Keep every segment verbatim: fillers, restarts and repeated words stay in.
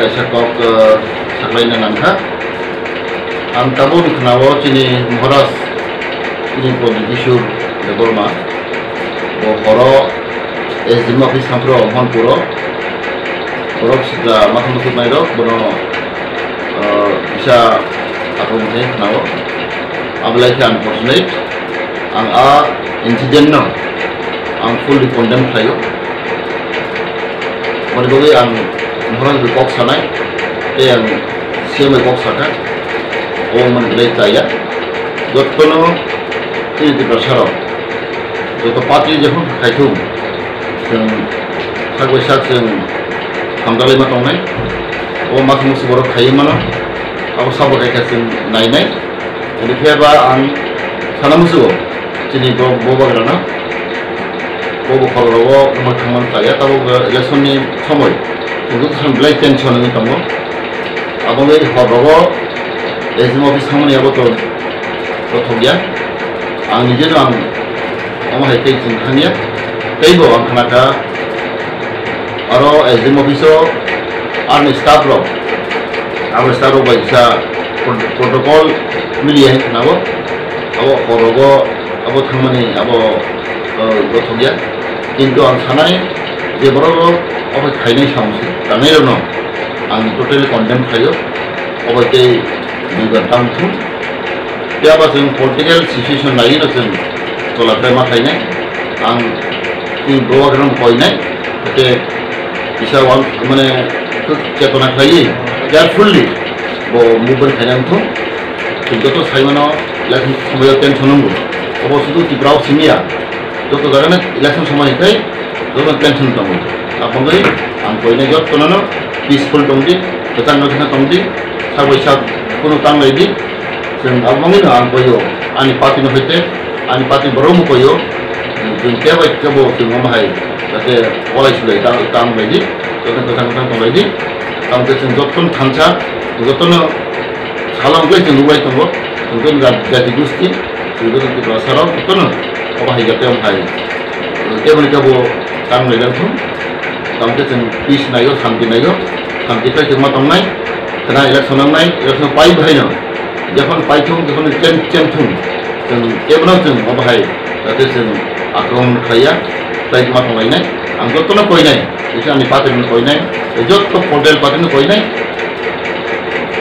Kaisa kok, eh, saklaina nangkha. Ang tabuk khwnao chini Maharaj, chini Pradyot Kishore Debbarma, bo horo S D M office thanphro Mohanpuro, borok sitra mathang muchuk nairok, bono, eh, kisa akhung thai khwnao. Abo lai khe unfortunate. Ang a incident no ang fully condemn khlaio. Mani bagwi ang Maharaj bai kok sanai, tei ang C M bai kok sakha, o mani belai chaya. Jottono chini Tiprasa rok, joto party jephru khaithung, chwng sak bai sak chwng hamjaglaima tongnai. O masa musu borok khaiwi mano, abo sabo khaikha chwng nainai. Hwnkhe ba ang sana musugo, chini bo, bo bagrano, bo bo khorokrogo wngma thangmani chaya, tabuk election ni somoi, chwng joto belai tension wngwi tongo. Abo wngwi horrogo S D M office thangmani abo to, to thokya. Ang nijeno ang omo hai tei chwng thangya. Teibo ang khnakha, aro S D M office o arni staff rok, abo staff rok bai kisa pro-, protocol miliya hinwi khnabo, abo horogo abo thangmani abo, uh, gothokya. Kintu ang sanai je borok rok obo khainai samung se tangnai rokno ang totally condemn khlaio, obo tei duibar tang thung. Phiya ba chwng political situation laino chwng chwla khe ma khainai. Ang chini bowa grano koinai. Hwnkhe kisa wal mane chwng chetona khlaiwi carefully bo movement khainai wngthung. Chwng joto sai mano election somoio tension wngo. Obo sudu Tripura o simi ya. Joto jagano election somoi hwnkhe joto tension tongo. Aboni ang koinai jottono peaceful tongdi, kwchang no tongdi, sak bai sak kunu tang laidi. Chwng abo wngwi no ang koio, ani party no hoite, ani party borok no koio, chwng kebo kebo chwng omo hai, jate walai sulai ta-, tang laidi, joto kwthang kwthang tong laidi, tamo khe chwng joto no thansa, joto no salo wngwi chwng nuklai tongo, chwng joto jat-, jati gosti, chwng joto Tiprasa rok joto no obo hai jate omo hai, kebo ni kebo tang lai thung. Tamo khe chwng peace naio, shanti naio, shanti khlai chwng ma tongnai, khwna election nangnai, election pai bahaino, jephon paithung, jephon chem-, chemthung, chwng kebono chwng obo hai, jate chwng akromon khlaiya, tei ma tonglainai, ang jotono koinai, bisi ani party no koinai, tei joto political party no koinai,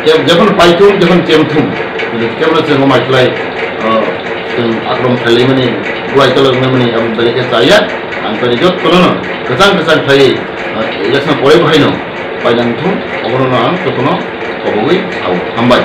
je-, jephon paithung, jephon chemthung, kebono chwng omo hai khlai, ah, chwng akromon khlaimani, buai tolok wngmani, abo belai khe chaya, ang tei jotono kwchang kwchang khlaiwi, ah, election pore bahaino painang thung, obono ang jotono kobogwi sao. Hambai.